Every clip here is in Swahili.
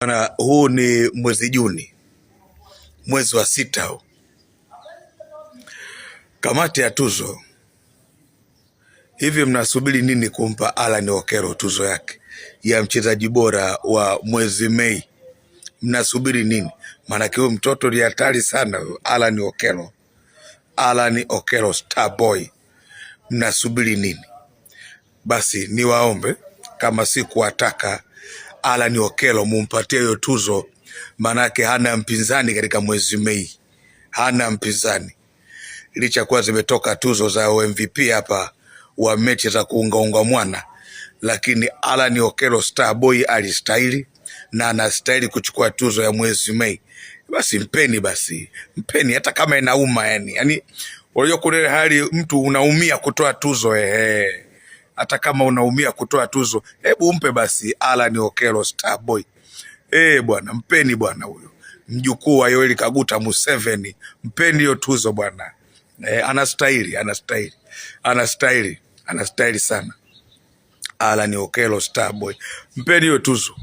Bwana, huu ni mwezi Juni, mwezi wa sita huu. Kamati ya tuzo, hivi mnasubiri nini kumpa Alan Okello tuzo yake ya mchezaji bora wa mwezi Mei? Mnasubiri nini? Maanake huyu mtoto ni hatari sana huyu Alan Okello, Alan Okello star boy. Mnasubiri nini? Basi niwaombe kama si kuwataka Alan Okello mumpatie hiyo tuzo, maanake hana mpinzani katika mwezi Mei, hana mpinzani licha kuwa zimetoka tuzo za MVP hapa wa mechi za kuungaunga mwana, lakini Alan Okello Starboy alistahili na anastahili kuchukua tuzo ya mwezi Mei. Basi mpeni, basi mpeni, hata kama inauma yani. Yani unajua kuna ile hali mtu unaumia kutoa tuzo ehe, hata kama unaumia kutoa tuzo, hebu mpe basi Alan Okello Starboy. Eh bwana, mpeni bwana huyo mjukuu wa Yoweri Kaguta Museveni, mpeni hiyo tuzo bwana. Anastahili, anastahili, anastahili, anastahili sana. Alan Okello Starboy, mpeni hiyo tuzo.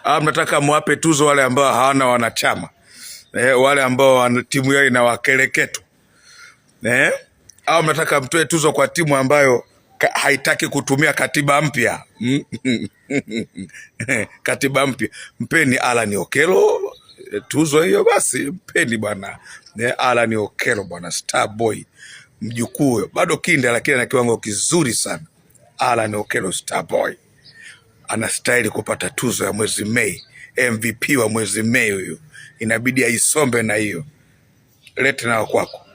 Ah, mnataka mwape tuzo wale ambao hawana wanachama wale ambao timu yao inawakereketo au mnataka mtoe tuzo kwa timu ambayo haitaki kutumia katiba mpya? Katiba mpya mpeni Alan Okello tuzo hiyo basi, mpeni bwana Alan Okello bwana, star boy, mjukuu bado kinda, lakini ana kiwango kizuri sana. Alan Okello star boy anastahili kupata tuzo ya mwezi Mei, MVP wa mwezi Mei huyu, inabidi aisombe na hiyo. Lete nao kwako.